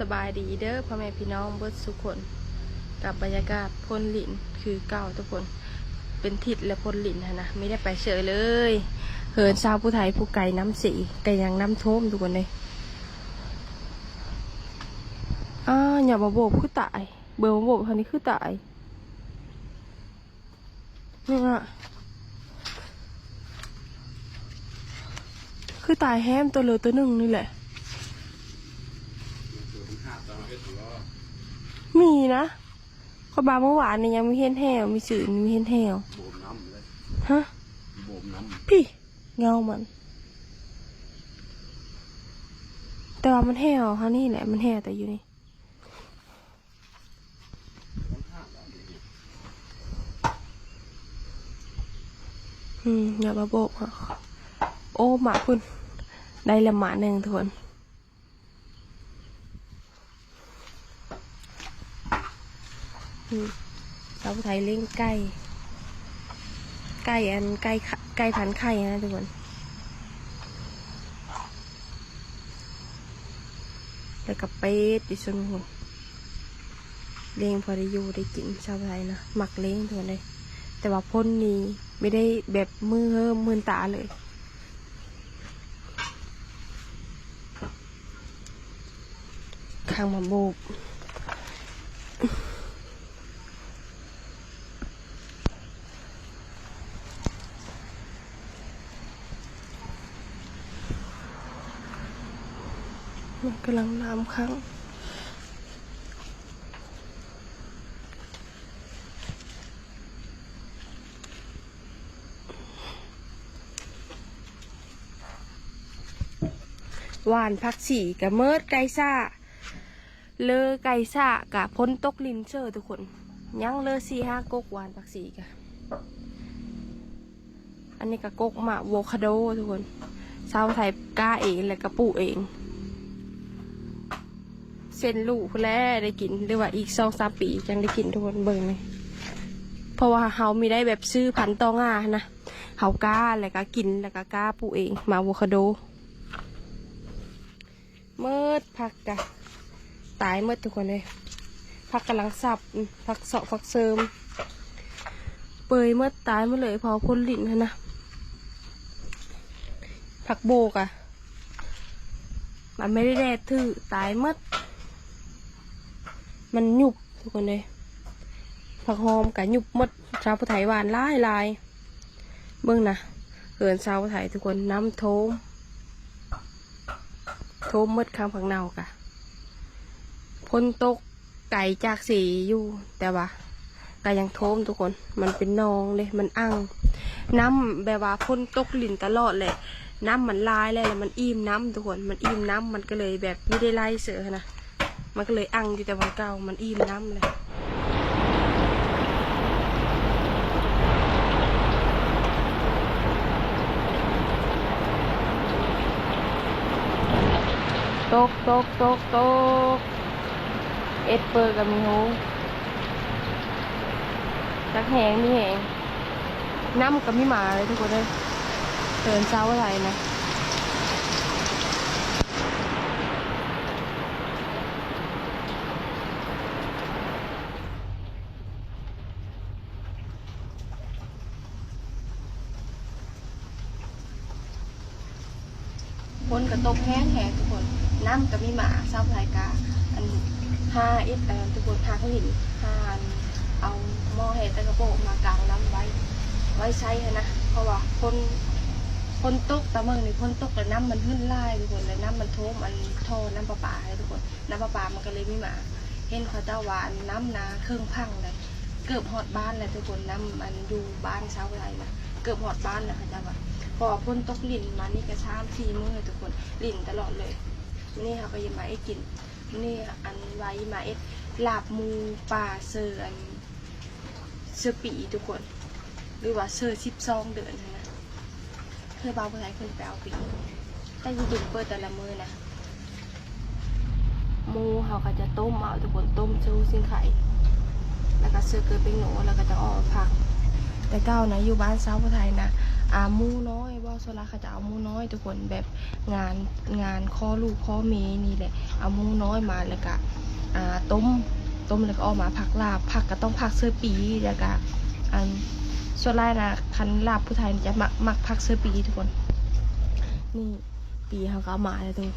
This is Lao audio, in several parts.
ສະບາຍດີເດີພໍ່ແມ່ພີ່ນ້ອງເບິດສູ່ຄົນ ກັບບັນຍາກາດພົ້ນລິນຄືເກົ່າທຸກຄົນ. ເປັນທິດແລ້ວພົ້ນລິນຫັ້ນນະ ມີແຕ່ໄປເຊີເລີຍ. ເຮືອນຊາວຜູ້ໄທຜູ້ໄກນ້ຳເສ ກະຍັງນ້ຳຖ້ວມທຸກຄົນເອີຍ. ອ້າ ຫຍ້າມາໂບກຄືຕາຍ ເບິ່ງມາໂບກເທົ່ານີ້ຄືຕາຍ. ນີ້ນະ ຄືຕາຍແຮມໂຕເລີໂຕໜຶ່ງນີ້ແຫຼະ. ມີນະ ຂ້ອຍມາມື້ວານນີ້ຍັງມີເຫັນແຮວ ມີຊື່ນມີເຫັນແຮວ. ໂບມນ້ຳເລີຍ ຮະ ໂບມນ້ຳ ພີ້ ເງົາມັນ. ແຕ່ວ່າມັນແຮວເຮົານີ້ແຫຼະ ມັນແຮວແຕ່ຢູ່ນີ້. ອືມ ຢ່າມາໂບກ ໂອ້ ໝາກພຸ້ນ ໄດ້ລະໝາກໜຶ່ງທຸກຄົນ. ອືມ ສາວໄທລ້ຽງໄກ່ ໄກ່ອັນ ໄກ່ ໄກ່ພັນໄຂ່ຫັ້ນນະທຸກຄົນ. ແລ້ວກໍເປັດຢູ່ຊວນພຸ້ນ ລ້ຽງພໍໄດ້ຢູ່ໄດ້ກິນ. ຊາວໄທນະ ມັກລ້ຽງໂຕໃດ ແຕ່ວ່າພົ້ນນີ້ບໍ່ໄດ້ແບບມືເຫີມມືນຕາເລີຍ. ຂ້າງມາໂບກ ມັນກຳລັງລາມຂ້າງ. ຫວ່ານຜັກຊີກະເໝິດ ໄກ່ຊ້າ ເລີໄກ່ຊ້າກະຝົນຕົກລິນເຊີທຸກຄົນ. ຍັງເລີສີ່ຫ້າກົກ ຫວ່ານຜັກຊີກະ. ອັນນີ້ກະກົກໝາກໂວຄາໂດທຸກຄົນ ຊາວໄທກ້າເອງ ແລ້ວກະປູກເອງ. ເຊັ່ນລູກພຸ້ນແຫຼະໄດ້ກິນ ຫຼືວ່າອີກສອງສາມປີຈັ່ງໄດ້ກິນທຸກຄົນ. ເບິ່ງນີ້ ເພາະວ່າເຮົາມີໄດ້ແບບຊື້ພັນຕໍ່ຫຍ້າຫັ້ນນະ ເຮົາກ້າ ແລ້ວກະກິນ ແລ້ວກະກ້າປູກເອງ ໝາກໂວຄາໂດ. ເໝິດ ຜັກກະຕາຍເໝິດທຸກຄົນເອີຍ. ຜັກກຳລັງສັບ ອືມ ຜັກເສາະ ຜັກເສີມ ເປີຍເໝິດ ຕາຍໝົດເລີຍ ເພາະຝົນລິນຫັ້ນນະ. ຜັກໂບກະ ມັນບໍ່ໄດ້ແດດຖືກ ຕາຍໝົດ ມັນຫຍຸບທຸກຄົນເອີຍ. ຜັກຫອມກະຫຍຸບໝົດ ຊາວຜູ້ໄທຫວ່ານຫຼາຍໆ. ເບິ່ງນະ ເຮືອນຊາວໄທທຸກຄົນ ນ້ຳຖ້ວມ ຖ້ວມໝົດ. ຂ້າງຜັກເນົ່າກະ ຝົນຕົກໄກຈາກເຊຢູ່ ແຕ່ວ່າກະຍັງຖ້ວມທຸກຄົນ. ມັນເປັນໜອງເດ້ ມັນອັ່ງ ນ້ຳແບບວ່າຝົນຕົກລິນຕະຫຼອດແຫຼະ ນ້ຳມັນຫຼາຍແລ້ວ ແລ້ວມັນອີ່ມນ້ຳທຸກຄົນ ມັນອີ່ມນ້ຳ ມັນກະເລີຍແບບມີໄດ້ໄຫຼເສີຫັ້ນນະ. ມັນກະເລີຍອັ່ງຢູ່ແຕ່ບ່ອນເກົ່າ ມັນອີ່ມນ້ຳແລ້ວ. ຕົກ ຕົກ ຕົກ ຕົກ ເອັດເປີກະມີໂຮ ຈັກແຮງມີແຮງ. ນ້ຳກະມີໝາເລີຍທຸກຄົນເອີຍ ເດີນເຊົ້າໄດ້ນະ. ຝົນກະຕົກແຮງໆ ທຸກຄົນ ນ້ຳກະມີໝາ. ຊາວໄທກະ ອັນ ຫາເອັດ ອັນ ທຸກຄົນ ຫາຂະຫີນ ຫາ ອັນ ເອົາໝໍ້ແຮ່ຕະກະໂປະມາກາງນ້ຳໄວ້ ໄວ້ໃຊ້ຫັ້ນນະ ເພາະວ່າຝົນ ຝົນຕົກຕາເບິ່ງນີ້ ຝົນຕົກແລ້ວນ້ຳມັນຂຶ້ນຫຼາຍທຸກຄົນ ແລ້ວນ້ຳມັນຖ້ວມ ອັນ ທໍ່ນ້ຳປະປາໃຫ້ທຸກຄົນ ນ້ຳປະປາມັນກະເລີຍມີໝາ. ເຫັນເຂົາເຈົ້າວ່າ ອັນ ນ້ຳນາເຄິ່ງພັງໄດ໋ ເກືອບຮອດບ້ານແລ້ວທຸກຄົນ ນ້ຳ ອັນ ຢູ່ບ້ານຊາວໄທນະ ເກືອບຮອດບ້ານແລ້ວເຂົາເຈົ້າວ່າ ເພາະວ່າຝົນຕົກລິນມານີ້ກະສາມສີ່ມື້ທຸກຄົນ ລິນຕະຫຼອດເລີຍ. ມື້ນີ້ເຮົາກະຢາກມາເຮັດກິນ ມື້ນີ້ ອັນ ວ່າຊິມາເຮັດລາບໝູປ່າເຊີ ອັນ ເຊີປີທຸກຄົນ ຫຼືວ່າເຊີສິບສອງເດືອນຫັ້ນນະ ເພື່ອບ່າວຜູ້ໄທຂຶ້ນໄປເອົາປີ ແຕ່ຊິກິນເປີດແຕ່ລະມື້ນະ. ໝູເຮົາກະຈະຕົ້ມເອົາທຸກຄົນ ຕົ້ມເຊີຊິງໄຄ ແລ້ວກະເຊີເກີແປ້ງນົວ ແລ້ວກະຈະເອົາມາຜັກ. ແຕ່ເກົ່ານະ ຢູ່ບ້ານຊາວຜູ້ໄທນະ ອ່າ ໝູນ້ອຍ ເວົ້າສ່ວນຫຼາຍເຂົາຈະເອົາໝູນ້ອຍທຸກຄົນ ແບບງານ ງານຂໍລູກຂໍເມຍນີ້ແຫຼະ ເອົາໝູນ້ອຍມາ ແລ້ວກະ ອ່າ ຕົ້ມ ຕົ້ມແລ້ວກໍເອົາມາຜັກລາບ ຜັກກໍຕ້ອງຜັກເຊີປີ ແລ້ວກະ ອັນ ສ່ວນຫຼາຍນະ ຄັນລາບຜູ້ໄທນີ້ຈະມັກ ມັກຜັກເຊີປີທຸກຄົນ. ນີ້ ປີເຮົາກໍເອົາມາແລ້ວທຸກຄົນ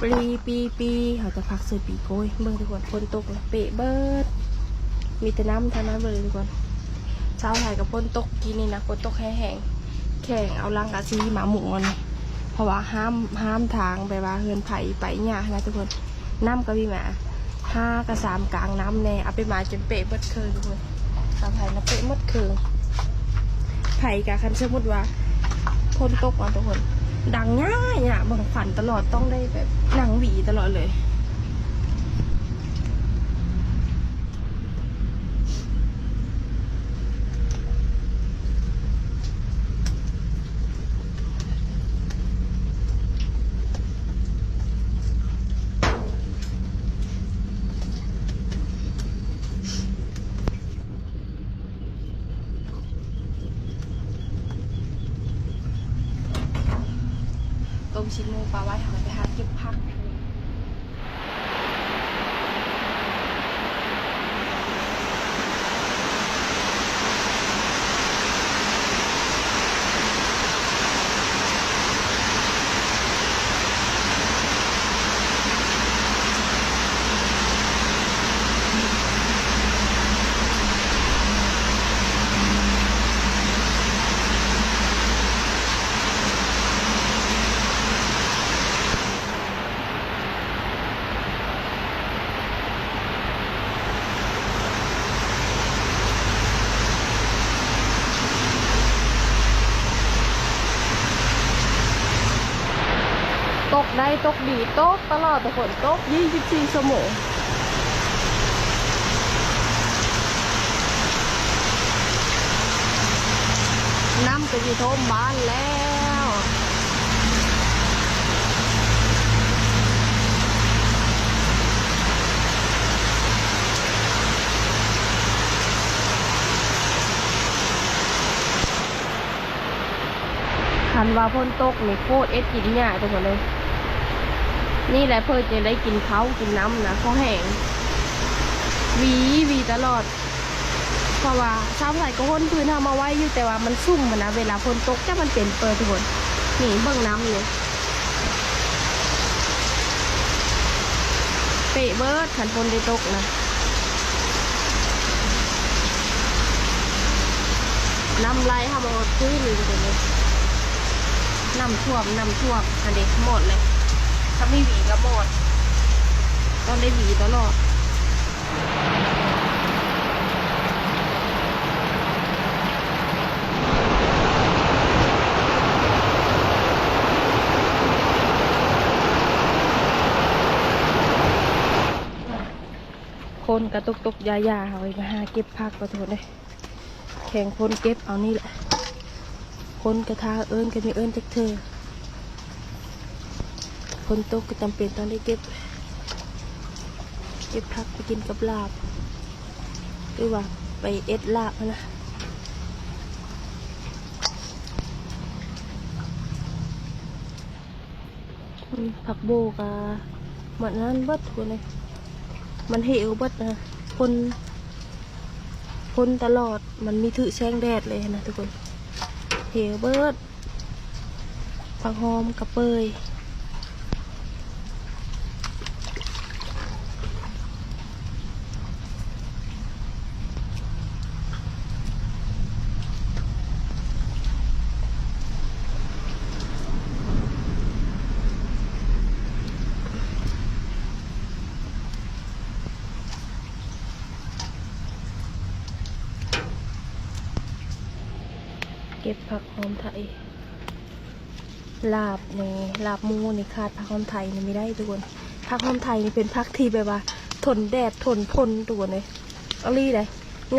ປີ ປີ ປີ ເຮົາຈະຜັກເຊີປີ. ໂອ້ຍ ເບິ່ງທຸກຄົນ ຝົນຕົກລະເປະເບີດ ມີແຕ່ນ້ຳເທົ່ານັ້ນເລີຍທຸກຄົນ. ເຊົ້າໄທກໍຝົນຕົກ ກີ້ນີ້ນະ ຝົນຕົກແຮງໆ ແຂ່ງເອົາລັງກະສີມາມຸງມັນ ເພາະວ່າຫ້າມ ຫ້າມທາງ ແບບວ່າເຮືອນໃຜໄປຍາກນະທຸກຄົນ. ນ້ຳກໍມີມາ ຫາກະສາມກາງນ້ຳແດ່ ເອົາໄປມາຈົນເປະເບິດເຄິ່ງທຸກຄົນ. ສາວໄທນະເປະໝົດເຄິ່ງ. ໃຜກະ ຄັນສົມມຸດວ່າຝົນຕົກມາທຸກຄົນ ດັງຫຍ້າໆ ເບິ່ງຄວັນຕະຫຼອດ ຕ້ອງໄດ້ແບບນັ່ງຫວີຕະຫຼອດເລີຍ. ຕົ້ມຊີ້ນໝູປາໄວ້ ເຮົາກໍໄປຫາເກັບຜັກ. ຕົກໄດ້ຕົກດີ ຕົກຕະຫຼອດທຸກຄົນ ຕົກຍີ່ສິບສີ່ຊົ່ວໂມງ. ນ້ຳກໍຊິຖ້ວມບ້ານແລ້ວ. ຄັນວ່າຝົນຕົກນີ້ໂຄດເອັດກິນຍາກທຸກຄົນເອີຍ. ນີ້ແຫຼະເພິ່ນຈຶ່ງໄດ້ກິນເຂົ້າກິນນ້ຳນະ ພໍແຫ້ງ ຫວີ ຫວີຕະຫຼອດ. ເພາະວ່າຊາວໄທກໍຫົນພື້ນເຮົາມາໄວ້ຢູ່ ແຕ່ວ່າມັນຊຸ່ມຫັ້ນນະ ເວລາຝົນຕົກ ຈັກມັນເປັນເປີທຸກຄົນ. ນີ້ເບິ່ງນ້ຳນີ້ ເປະເບີດ ຄັນຝົນໄດ້ຕົກນະ ນ້ຳໄຫຼເຂົ້າມາຮອດພື້ນນີ້ທຸກຄົນເອີຍ. ນ້ຳຖ້ວມ ນ້ຳຖ້ວມ ອັນເດ ໝົດເລີຍ. ຖ້າມີຫວີກໍໝົດ ຕ້ອງໄດ້ຫວີຕະຫຼອດ. ຝົນກະຕົກໆ ຢ່າໆ ເຮົາໄປຫາເກັບຜັກ ຂໍໂທດເດີ ແຂ່ງຝົນເກັບເອົານີ້ແຫຼະ. ຄົນກະຖ້າເອີ້ນ ກະມີເອີ້ນຈັກເທື່ອ. ຝົນຕົກກໍຈຳເປັນຕ້ອງໄດ້ເກັບ ເກັບຜັກໄປກິນກັບລາບ ຫຼືວ່າໄປເອັດລາບຫັ້ນນະ. ອືມ ຜັກໂບກະມັນນັ້ນເບິດພຸ້ນເດ ມັນເຫວເບິດນະ ພົ່ນ ພົ່ນຕະຫຼອດ ມັນມີຖືກແສງແດດເລີຍຫັ້ນນະທຸກຄົນ ເຫວເບິດ. ຜັກຫອມກະເປີຍ. ເກັບຜັກຫອມໄທ. ລາບນີ້ ລາບໝູນີ້ຂາດຜັກຫອມໄທນີ້ບໍ່ໄດ້ທຸກຄົນ. ຜັກຫອມໄທນີ້ເປັນຜັກທີ່ແບບວ່າທົນແດດທົນຝົນທຸກຄົນເອີຍ ອີ່ຫຼີເດ້.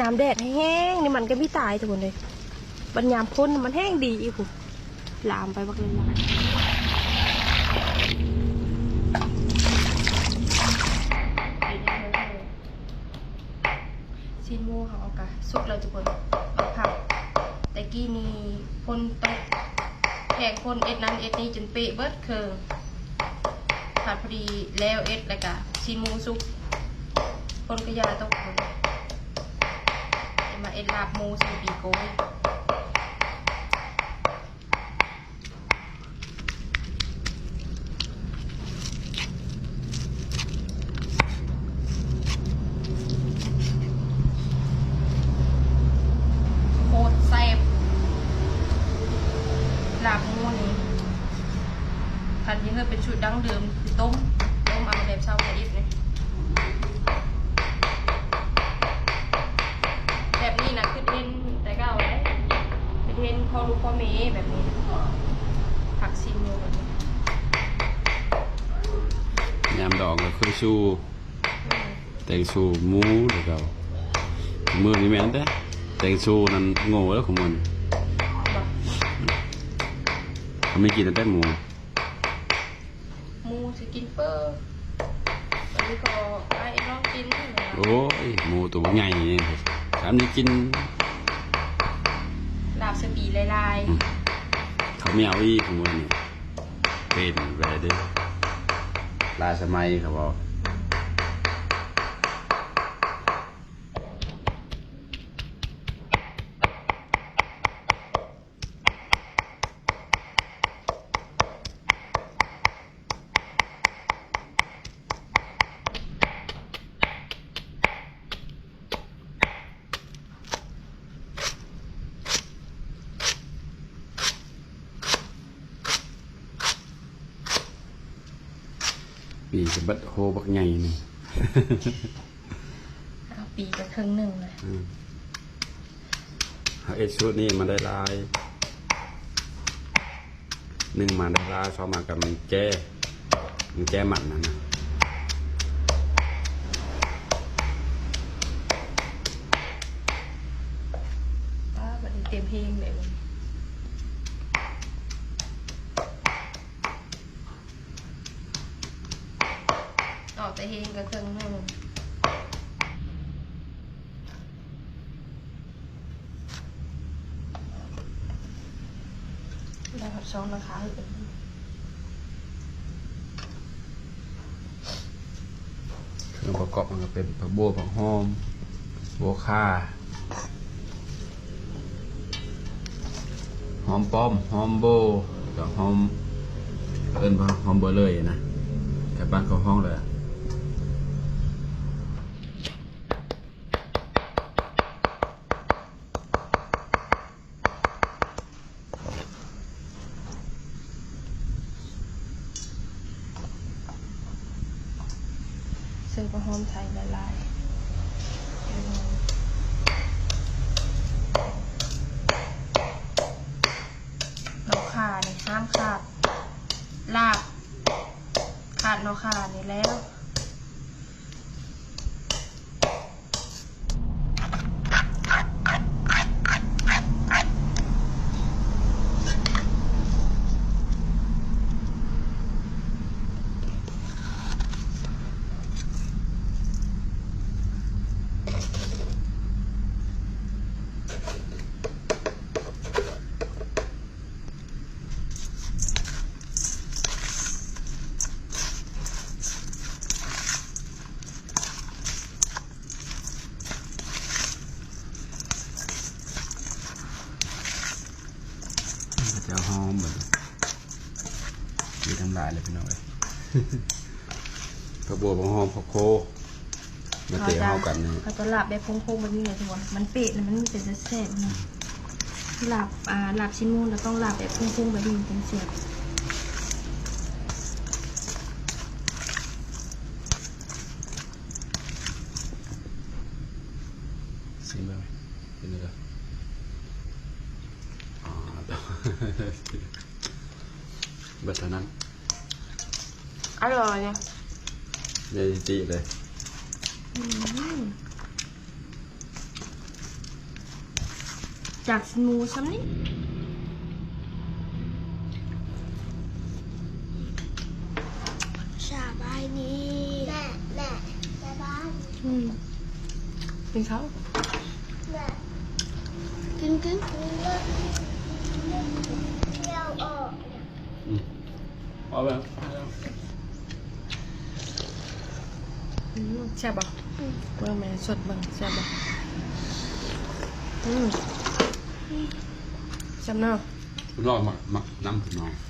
ຍາມແດດແຮງໆນີ້ມັນກໍມີຕາຍທຸກຄົນເອີຍ ບັດຍາມຝົນມັນແຮງດີອີກພຸ້ນ. ລາມໄປບັກເລີຍລະ ຊີ້ນໝູເຮົາກໍສຸກແລ້ວທຸກຄົນ. ແຕ່ກີ້ນີ້ຝົນຕົກ ແຂກຄົນເອັດນັ້ນເອັດນີ້ຈົນເປະເບິດເຄິ່ງ. ພັດພໍດີແລ້ວເອັດ ແລ້ວກະຊີ້ນໝູສຸກ ຝົນກະຢ່າຕົກ ຈະມາເອັດລາບໝູໃສ່ປີໂກຍ. ໂຄດແຊບ ລາບໝູນີ້ ຄັນຊິເຮັດເປັນສູດດັ້ງເດີມ ຄືຕົ້ມ ຕົ້ມເອົາແບບຊາວຊະເອັດນີ້. ແບບນີ້ນະ ຄືເຫັນແຕ່ເກົ່າເດ້ ຄືເຫັນພໍ່ລູກພໍ່ແມ່ແບບນີ້ ຜັກຊີນຢູ່ແບບນີ້. ຍາມດອງກໍຄືຊູ ແຕ່ງຊູໝູຄືເກົ່າ. ມື້ນີ້ແມ່ນແຕ່ແຕ່ງຊູນັ້ນໂງ່ແລ້ວ ຂະມວນ ບໍ່ ເຂົາມີກິນແຕ່ໝູ. ໝູຊິກິນເປີ ອັນນີ້ກໍອ້າຍລອງກິນ. ໂອ້ຍ ໝູໂຕບັກໃຫຍ່ນີ້ ຄັນໄດ້ກິນ ລາບສະບີຫຼາຍໆ ອືມ ເຂົາມີເອົາອີກໝູນີ້ ເປັນໄປເດ້ ຫຼາຍສະໄໝເຂົາເວົ້າ. ປີກະບັດໂຮບັກໃຫຍ່ໜຶ່ງ. ເອົາປີກະເຄິ່ງໜຶ່ງລະ. ອືມ ເຮົາເຮັດສູດນີ້ມັນໄດ້ຫຼາຍ ໜຶ່ງມາໄດ້ຫຼາຍ ສອງມາກະມັນແຈ ມັນແຈມັນຫັ້ນນະ. ປ້າ ບັດນີ້ເຕັມແຮງເດ້. ອອກແຕ່ແຮງກະເຄິ່ງໜຶ່ງ ໄດ້ຮັບຊອງນະຄະ. ເຄື່ອງປະກອບມັນກະເປັນຜັກບົ່ວ ຜັກຫອມ ບົ່ວຂ່າ ຫອມປ້ອມ ຫອມໂບ ແລ້ວກະຫອມ ເອີ້ນວ່າຫອມເບີເລີຍນະ ແຖວບ້ານເຂົາຮ້ອງແຫຼະ. ໃສ່ຜັກຫອມໄທຫຼາຍໆ. ໜໍ່ຂ່ານີ້ຫ້າມຂາດ ລາບຂາດໜໍ່ຂ່ານີ້ແລ້ວ. ເຈົ້າຫອມເບິດ ມີທັງຫຼາຍເລີຍພີ່ນ້ອງເອີຍ ຜັກບົ່ວ ຜັກຫອມ ຜັກໂຄ. ມາເຕະເຮົາກັນນີ້ ເຮົາຈະລາບແບບໂຄ້ງໆແບບນີ້ແຫຼະທຸກຄົນ ມັນເປະນະ ມັນເປັນຕາແຊບນະ. ລາບ ອ່າ ລາບຊີ້ນໝູລະຕ້ອງລາບແບບໂຄ້ງໆແບບນີ້ມັນຈຶ່ງແຊບ. ຊີມເບິ່ງ ເປັນຈັ່ງໃດ? ອໍ ເບິດເທົ່ານັ້ນ. ອະລ່ອຍ ໄດ້ຕິເລີຍ. ອືມ ຈາກຊີ້ນໝູຊ່ຳນີ້. ສະບາຍດີ ແມ່ ແມ່ ສະບາຍດີ. ອືມ ກິນເຂົ້າ ແມ່ ກິນ ອືມ ເອົາແລ້ວ ອືມ ແຊບບໍ່? ອືມ ເບິ່ງແມ່ສົດເບິ່ງ ແຊບບໍ່? ອືມ ແຊບເນາະ ລອງ ມັກ ມັກນຳ ພີ່ນ້ອງ.